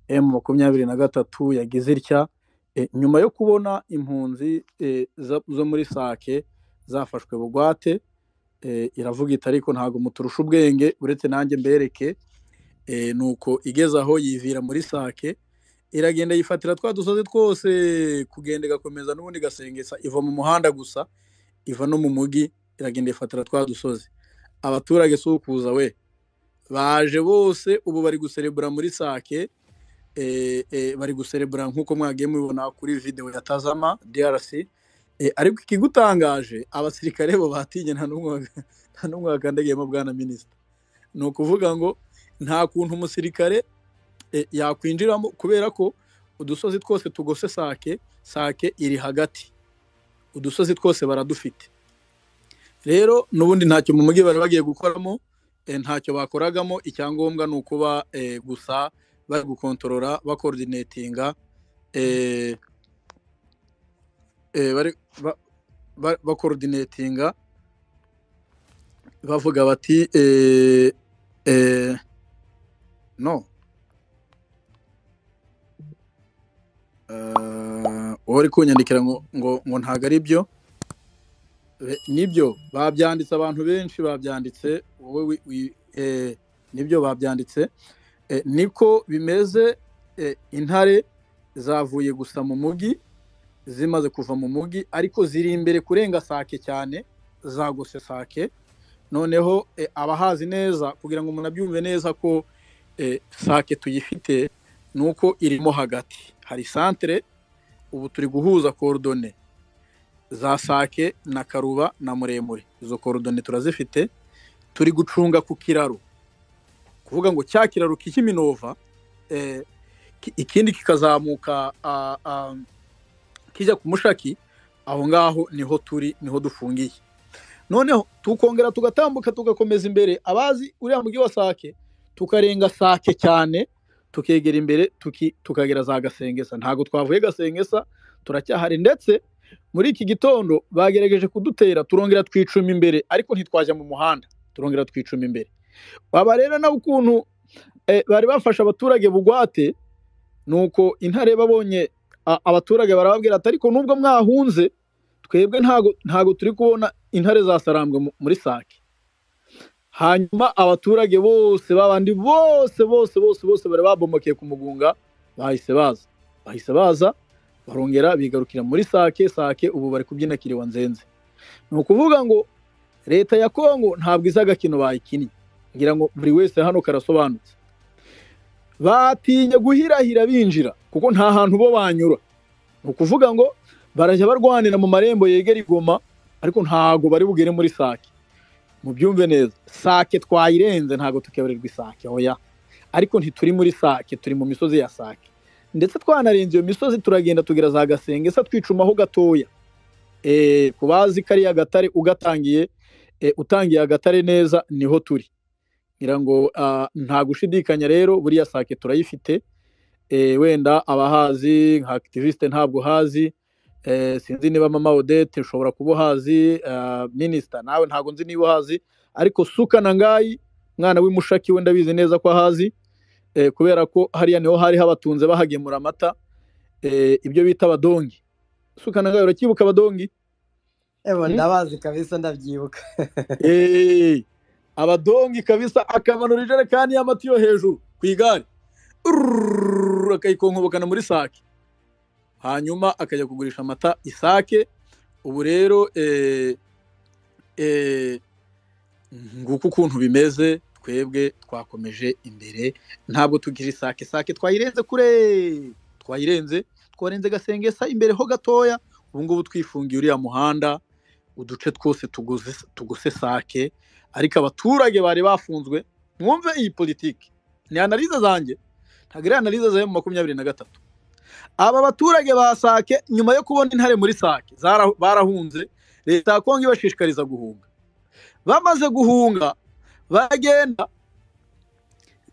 M23 yagize itya nyuma yo kubona impunzi zo muri Sake zafashwe bugwate, iravuga iti ariko ntabwo muturusha ubwenge, uretse nanjye mbereke. Nuko igeze aho yivira muri Sake, iragenda yifatira twa dusozi twose, kugenda igakomeza n'ubundi igasengesa, iva mu muhanda gusa, iva no mu mugi, iragenda ifatira twa dusozi. Abaturage si ukuza we, baje bose ubu bari guserebura muri Sake, bari guserebura nk'uko mwagiye mubibona kuri video ya Tazama DRC. Ariko ikigutangaje, abasirikare bo batinye, nta n'umwe wakandagiyemo bwana minisita. Ni ukuvuga ngo nta kuntu umusirikare yakwinjiramo, kubera ko udusozi twose tugose Sake, Sake iri hagati, udusozi twose baradufite. Rero n'ubundi ntacyo mu mujyi bari bagiye gukoramo, ntacyo bakoragamo, icyangombwa ni ukuba gusa bari gukontorora, bakoordinatinga, bari bakoordinatinga bavuga bati no uri kunyandikira ngo ntago ari byo. Nibyo babyanditse, abantu benshi babyanditse, wowe nibyo babyanditse, niko bimeze. Intare zavuye gusa mu mugi, zimaze kuva mu mugi, ariko ziri imbere kurenga Sake cyane, zagose Sake. Noneho abahazi neza, kugira ngo umuntu abyumve neza ko Sake tuyifite, nuko irimo hagati hari centre. Ubu turi guhuza coordonnées za Sake na Karuba na Muremure, izo coordonnées turazifite. Turi gucunga ku kiraro, kuvuga ngo cya kiraro k'ikiminova, ikindi kikazamuka kijya ku Mushaki, aho ngaho niho turi, niho dufungiye. Noneho tukongera tugatambuka tugakomeza imbere, abazi uriya mugi wa Sake, tukarenga Sake cyane, tukegera imbere, tukagera za Gasengesa. Ntago twavuye Gasengesa, turacyahari. Ndetse muri iki gitondo bagerageje kudutera, turongera twicuma imbere, ariko ntitwajya mu muhanda, turongera twicuma imbere. Baba rero nawe ukuntu bari bafashe abaturage bugwate, nuko intare babonye abaturage barababwira ati ariko nubwo mwahunze, twebwe ntago turi kubona intare zasarambwe muri Sake. Hanyuma abaturage bose babandi bose bose bose bose bari babomokeye ku Mugunga bahise baza barongera bigarukira muri Sake. Sake ubu bari kubyina kiriwa nzenze. Ni ukuvuga ngo leta ya Kongo ntabwo iza agakino bayikinnye, ngira ngo buri wese hano karasobanutse. Batinye guhirahira binjira kuko nta hantu bo banyura. Ni ukuvuga ngo barajya barwanira mu marembo yegera Igoma, ariko ntago bari bugere muri Sake. Mubyumve neza, Sake twayirenze, ntago tukebererwa Isake, oya. Ariko ntituri muri Sake, turi mu misozi ya Sake. Ndetse twanarenze iyo misozi turagenda tugera za Gasengesa, twicumaho gatoya. Kubazi kariya gatare ugatangiye, utangiye agatare neza, niho turi. Ngira ngo nta gushidikanya rero, buriya Sake turayifite. Wenda abahazi nka activiste ntabwo hazi, sinzi niba mama Odette ushobora kuba uhazi, minister nawe ntago nzi niba uhazi, ariko Suka na Ngayi mwana w'imushaki we ndabizi neza ko ahazi, kubera ko hariya niho hari habatunze bahagemura amata, ibyo bita abadongi. Suka na Ngayi urakibuka abadongi? Evo ndabazi kabisa, ndabyibuka. Abadongi kabisa, akamanura ijerekani y'amata yo hejuru ku igare, akayikonkobokana muri Sake, hanyuma akajya kugurisha amata Isake. Ubu rero nguko ukuntu bimeze, twebwe twakomeje imbere, ntabwo tugira Isake. Sake twayirenze kure, twarenze Gasengesa imbere ho gatoya. Ubu ngubu twifungiye uriya muhanda, uduce twose tugose Sake, ariko abaturage bari bafunzwe. Mwumve iyi politiki, ni analize zanjye, ntabwo ari analize za M23. Aba baturage ba Sake nyuma yo kubona intare muri Sake barahunze, leta ya Kongo ibashishikariza guhunga. Bamaze guhunga bagenda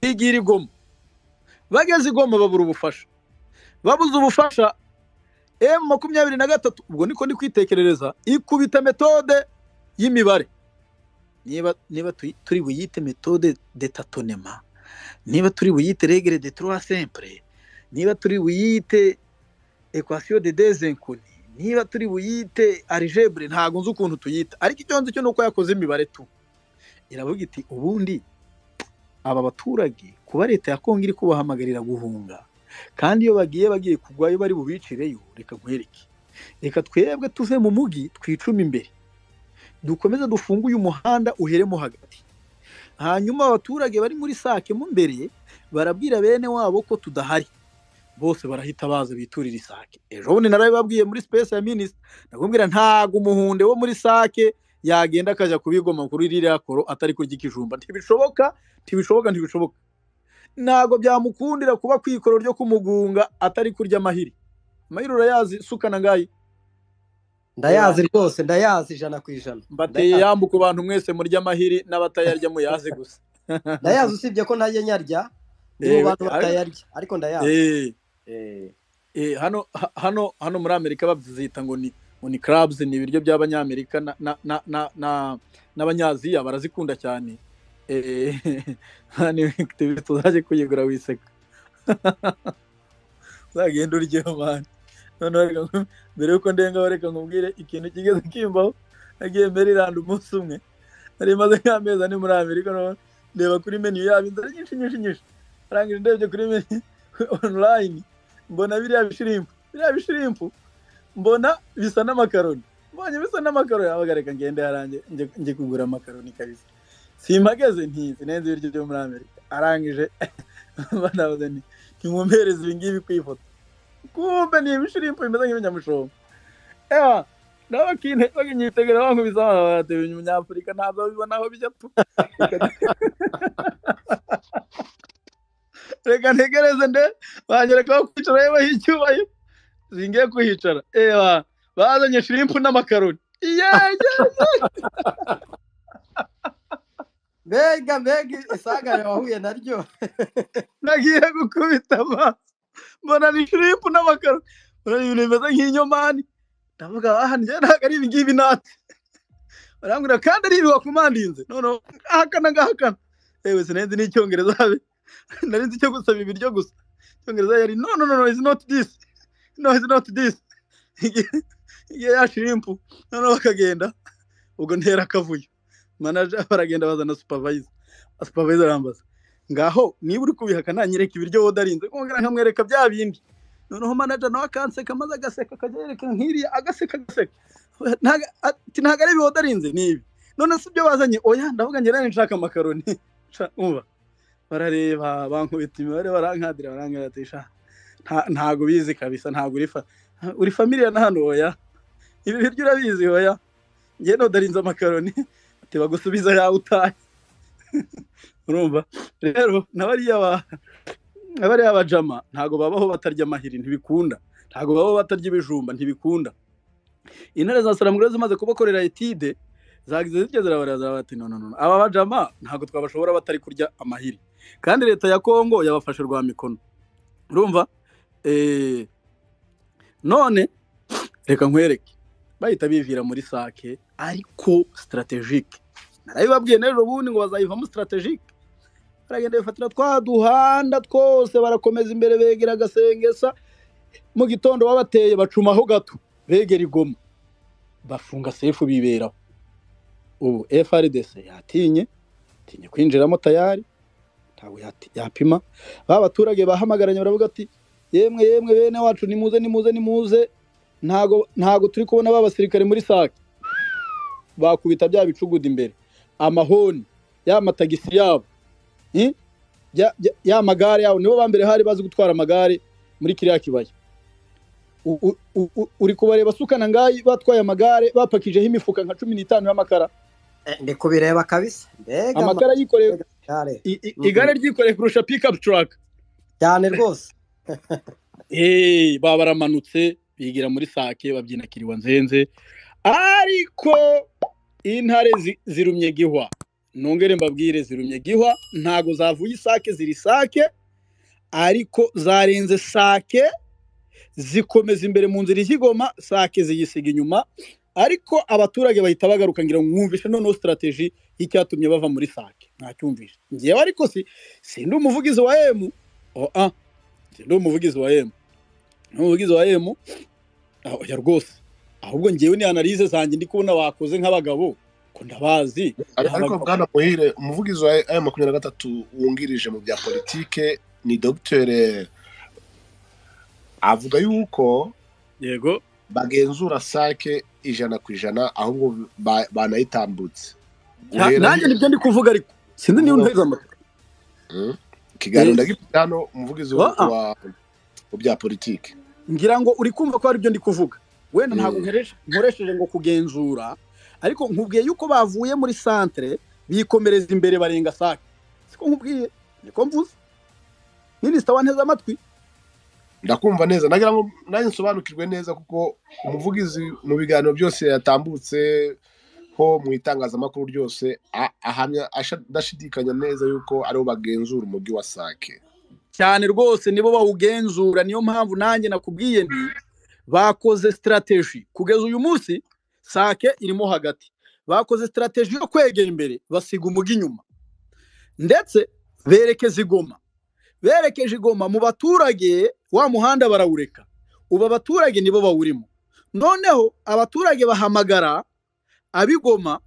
bigira Igoma, bageze Igoma babura ubufasha, babuze ubufasha M23, ubwo niko ndi kwitekerereza, ikubita metode y'imibare. Niba turi buyite metode de tâtonnement, niba turi buyite règle de trois simple, Niba turi buyite équation de deux inconnues, niba turi buyite algèbre, ntago nzi ukuntu tuyita, ariko icyo nzi cyo nuko yakoze imibare tu. Iravuga iti ubundi aba baturage kuba leta ya Kongo iri kubahamagarira guhunga, kandi iyo bagiye kugwayo bari bubicireyo, reka nkwereke, reka twebwe tuve mu mugi twicume imbere, dukomeze dufunge uyu muhanda uheremo hagati, hanyuma abaturage bari muri Sake mo imbere barabwira bene wabo ko tudahari, bose barahita baza biturira Isake. Ejo bundi narabibabwiye muri space ya minisita, ndakubwira ntago umuhunde wo muri Sake yagenda akajya kubigoma kuri ririya koro atari kurya ikijumba. Ntibishoboka, ntibishoboka, ntibishoboka. Ntago byamukundira kuba ku ikoro ryo kumugunga atari kurya amahiri. Amahiri urayazi sukana ngayi? Ndayazi rwose, ndayazi 100%. Mbateye yambu ku bantu mwese murya amahiri n'abatayarya muyazi gusa. Ndayazi, usibye ko ntajya nyarya, ndi mu bantu batayarya, ariko ndayazi. Hano muri Amerika babyita ngo ni crabs, ni ibiryo by'abanyamerika n'abanyaziya barazikunda cyane. Tuzaje kuyigura wiseka, uzagenda uryeho mani. Noneho mbere yuko ndengaho reka nkubwire ikintu kigeze kimbaho. Nagiye Maryland umunsi umwe, nari maze nk'amezi ane muri Amerika, ndeba kuri menu yabo inzara nyinshi nyinshi nyinshi, arangije ndebye kuri menu online mbona biriya bishrimpu mbona bisa n'amakaroni, mbonye bisa n'amakaroni, abagareka ngende harange nje kugura amakaroni kabisa. Simpageze ntizi nenze ibiryo byo muri Amerika, arangije banabaze nti ntimumpereze ibi ngibi ku ifoto, kumbe ni ibishrimpu bimeze nk'ibinyamushonga. Ewa nabo bakinyitegera bankubise bati umunyafurika ntabwo bibona aho bijya tu, reka ntegereze nde banyereka aho kwicara yewe icyubahiro, singiye kuhicara. Ewa bazanye shrimpu n'amakaroni. Mbega mbega isangane wahuye naryo. Nagiye gukubita amaso mbona ni shrimpu n'amakaroni, mbona ibintu bimeze nk'inyomani, ndavuga aha njye ntabwo ari ibi ngibi natse, barambwira kandi ari ibi wakumandinze. Noneho ngahakana ngahakana, ewe sinenzi n'icyongereza habe, nari nzi icyo gusaba ibiryo gusa. Icyongereza yari no no no, it's not this, no it's not this. Igihe ya shrimpu noneho bakagenda, ubwo ntera akavuyo, manager baragenda bazana supervisor, supervisor arambaza ngaho niba uri kubihaka nanyereka ibiryo wodarinze, kongera nkamwereka bya bindi. Noneho manager nawe akanseka, maze agaseka akajya yereka nk'iriya, agaseka agaseka, ntago ari ibi wodarinze ni ibi. None si ibyo bazanye? Oya, ndavuga njye nari nshaka amakaroni. Umva barareba bankubita imibare, barankadira, barangatisha ntago bizi kabisa, ntago uri familia na hano. Oya ibi biryo urabizi? Oya njye nodarinze amakaroni. Ati bagusubiza yawe utaye. Urumva rero nabariya abajama ntago babaho batarya amahiri, ntibikunda. Ntago babaho batarya ibijumba, ntibikunda. Intare za Saramugore zimaze kubakorera etide zagize zitya zirabaraza bati no no no, aba bajama ntago twabashobora batari kurya amahiri, kandi leta ya Kongo yabafashe rwa mikono. Urumva none reka nkwereke, bahita bivira muri Sake, ariko strategique. Narabibabwiye n'ejo bundi ngo bazayivamo strategique. Baragenda bifatira twa duhanda twose, barakomeza imbere begera Gasengesa, mu gitondo babateye bacumaho gato begera Igoma, bafunga sefu biberaho. Ubu FRDC yatinye kwinjiramo tayari, ntabwo yapima. Ba baturage bahamagaranye baravuga ati yemwe yemwe bene wacu nimuze nimuze nimuze, ntago turi kubona ba basirikare muri Sake. Bakubita bya bicuguda imbere, amahoni ya matagisi yabo, ya magare yabo, nibo bambere hari bazi gutwara amagare muri kiriya kibaya. Uri kubareba sukana ngayi batwaye amagare bapakijeho imifuka nka 15 y'amakara. Ndi kubireba kabisa, mbega amakara yikoreye, igare ryikoreye kurusha pick up truck cyane rwose. Baba baramanutse bigira muri Sake, babyina kiriwa nzenze, ariko intare zirumye gihwa. Nongere mbabwire, zirumye gihwa, ntago zavuye Isake, ziri Sake, ariko zarenze Sake zikomeza imbere mu nzira y'Igoma, Sake ziyisiga inyuma, ariko abaturage bahita bagaruka ngira mwumvishe noneho strategy y'icyatumye bava muri Sake. Ntacyumvishe ngewe, ariko sindi umuvugizi wa M oa, Ndi umuvugizi wa M, umuvugizi wa M. Oya rwose, ahubwo ngewe ni analyse zanjye ndi kubona bakoze nk'abagabo ko ndabazi. Ariko bwana Muhire, umuvugizi wa M23 wungirije mu bya politike ni Dr. avuga yuko yego bagenzura Sake 100% ahubwo banayitambutse. Nanjye nibyo ndi kuvuga, ariko sinzi niba unteze amatwi. Ikiganiro ndagifite hano, umuvugizi wa bya politike. Ngira ngo uri kumva ko ari byo ndi kuvuga. Wenda ntabwo nkoresheje ngo kugenzura, ariko nkubwiye yuko bavuye muri centre bikomereza imbere barenga Sake. Siko nkubwiye, niko mvuze. Minisita wanteze amatwi. Ndakumva neza, nagira ngo nanjye nsobanukirwe neza, kuko umuvugizi mu biganiro byose yatambutse ho mu itangazamakuru ryose ahamya adashidikanya neza yuko aribo bagenzura umujyi wa Sake. Cyane rwose nibo bawugenzura, niyo mpamvu nanjye nakubwiye nti bakoze strategy kugeza uyu munsi Sake irimo hagati. Bakoze strategy yo kwegera imbere basiga umujyi inyuma, ndetse berekeza Igoma. Berekeje Igoma mu baturage, wa muhanda barawureka, ubu abaturage nibo bawurimo. Noneho abaturage bahamagara abigoma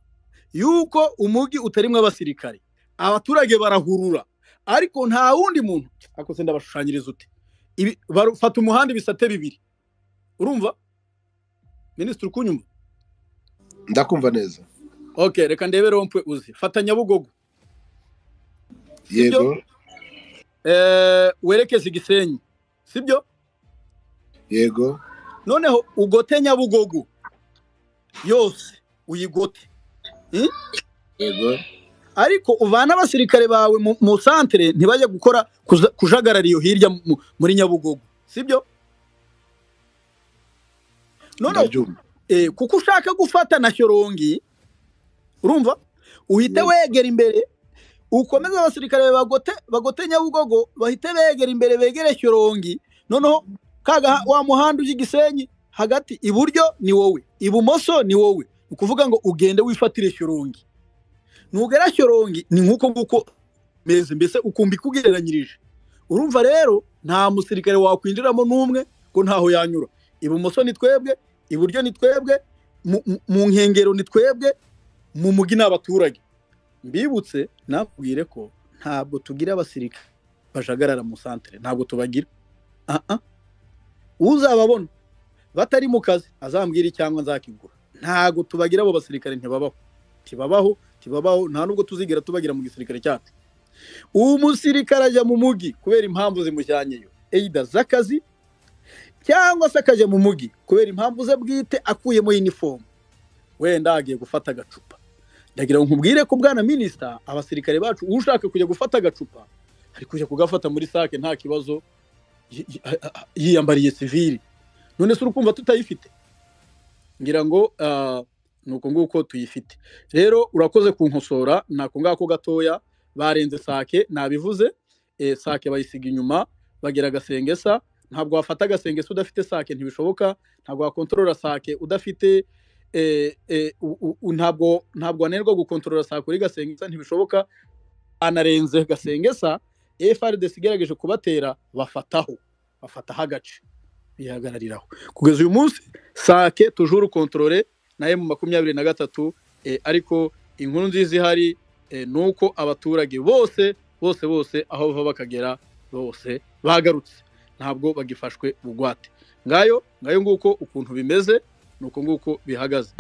yuko umugi utarimwe abasirikare, abaturage barahurura, ariko nta wundi muntu akose. Ndabashushanyiriza ute? Bafata umuhanda ibisate bibiri. Urumva minisitiri ukunyumva? Ndakumva neza. Okay, reka ndebe rompwe uzi. Fata Nyabugogo. Yego. Werekeze Gisenyi, sibyo? Yego. Noneho ugote Nyabugogo yose uyigote. Yego. Ariko uvana abasirikare bawe mu centre ntibajye gukora kujagarara iyo hirya muri Nyabugogo, sibyo? Noneho kuko ushaka gufata na Shyorongi, urumva, uhite wegera imbere, ukomeze abasirikare bagote Nyabugogo, bahite begera imbere begere Shyorongi. Noneho kaga wa muhanda ujya Gisenyi hagati, iburyo ni wowe, ibumoso ni wowe. Ukuvuga ngo ugende wifatire Shyorongi. Nugera Shyorongi ni nkuko nguko meze, mbese ukumbi kugereranyirije. Urumva rero nta musirikare wakwinjiramo n'umwe ko ntaho yanyura. Ibumoso ni twebwe, iburyo ni twebwe, mu nkengero ni twebwe, mu mugi n'abaturage. Mbibutse nabwire ko ntabwo tugira abasirikare bajagarara mu centre, ntabwo tubagira. Uzababona batari mu kazi azambwira cyangwa nzakigura. Ntabwo tubagira abo basirikare, ntibabaho, tibabaho, tibabaho, nta nubwo tuzigira tubagira mu gisirikare cyacu. Umusirikare ajya mu mugi kubera impamvu zimujyanyeyo, either z'akazi cyangwa se akajya mu mugi kubera impamvu ze bwite, akuyemo uniform, wenda agiye gufata agacupa. Ndagira ngo nkubwire ko bwana minisita, abasirikare bacu ushaka kujya gufata agacupa ari kujya kugafata muri Sake nta kibazo, yiyambariye civili. None se urukumva tutayifite? Ngira ngo nuko nguko tuyifite. Rero urakoze kunkosora nako ngako gatoya. Barenze Sake nabivuze, Sake bayisiga inyuma bagera Gasengesa. Ntabwo wafata Gasengesa udafite Sake, ntibishoboka. Ntabwo wakontorora Sake udafite ntabwo wananirwa gukontorora Sake uri Gasengesa, ntibishoboka. Anarenze Gasengesa, FARDC igerageje kubatera, bafataho agace bihagarariraho. Kugeza uyu munsi Sake toujours contrôlé na M23. Ariko inkuru nziza ihari nuko abaturage bose bose bose aho bava bakagera bose bagarutse, ntabwo bagifashwe bugwate. Ngayo nguko ukuntu bimeze, nuko nguko bihagaze.